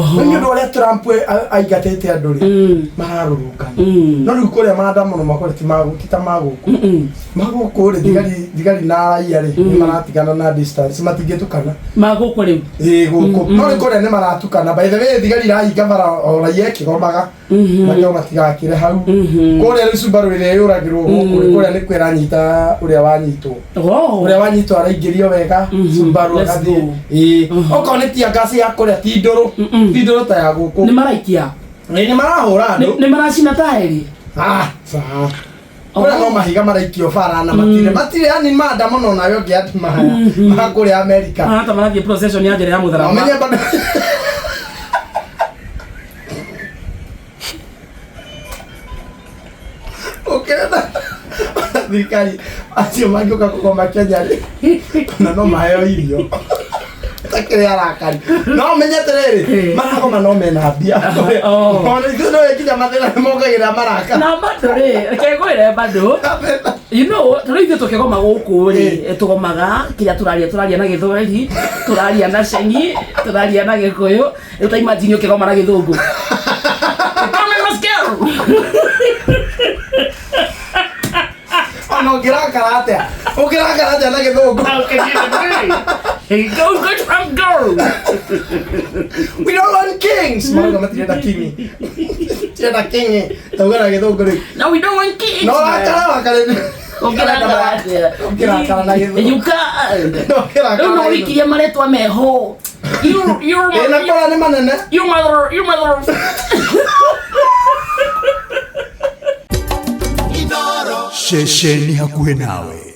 Nĩ ũndũ ũrĩa Trump aingatĩte andũ rĩ, mararũrũngana. No rĩu kũrĩa maandamano makũrĩa ti ti ta ma gũkũ. Ma gũkũ rĩ, thigari na raia rĩ, nĩ maratigana na distance, matingĩtukana. Magũkũ rĩu. Ĩĩ, gũkũ. No rĩu kũrĩa nĩ maratukana. By the way, thigari irahinga bara o raia ĩkĩgomaga. Makĩo matigakĩre hau. Kũrĩa rĩu Subaru ĩrĩa yũragĩrwo gũkũ rĩ, kũrĩa nĩkuo ĩranyita ũrĩa wanyitwo. Ũrĩa wanyitwo araingĩrio wega Subaru. Let's agathiĩ. go. Ĩĩ, okorwo nĩ tear gas ya kũrĩa ti ndũrũ, ti ndũrũ ta ya gũkũ. Nĩ maraikia. Ĩĩ, nĩ marahũra andũ. Nĩ maracina taĩri. Ah, sawa. Kũrĩa no mahiga maraikio bara na matirĩ yani maandamano nawe ũngĩ ati maya ma kũrĩa Amerika. Hata marathiĩ procession ya njĩra ya mũtharaba. Ũmenye bado ũkĩenda thirikari acio mangĩũka kũgoma Kenya rĩ, na no maheo irio takĩrĩ arakari no menye atĩrĩrĩ, maragoma no mena mbia. Ona ithuĩ no nginya mathĩna nĩ mongagĩrĩra maraka. Na bado rĩ, reke ngwĩre bado, tarĩu ithuĩ tũkĩgoma gũkũ rĩ, tũgomaga kĩrĩa tũraria, tũraria na Gĩthweri, tũraria na Cengi, tũraria na Gĩkũyũ. Rĩu ta imagine ũkĩgoma na Gĩthũngũ. Come and let's go. Ona ũngĩrakara atĩa, ũngĩrakara atĩa na Gĩthũngũ? How can you agree? Hey, go, go, Trump, go! We don't want kings. Marauga matirenda kingi, tirenda kingi tauga na Gĩthũngũ rĩu. No, we don't want kings! No rakara wakare. Ũngĩrakara atĩa? Ũngĩrakara na Gĩthũngũ. You can't. Ũngĩrakara Rĩu no na Gĩthũngũ. wĩkirie marĩtwa meho. You, Ĩ, na kũrĩa nĩ manene. You mother, you mother. Ceceni hakuhĩ nawe.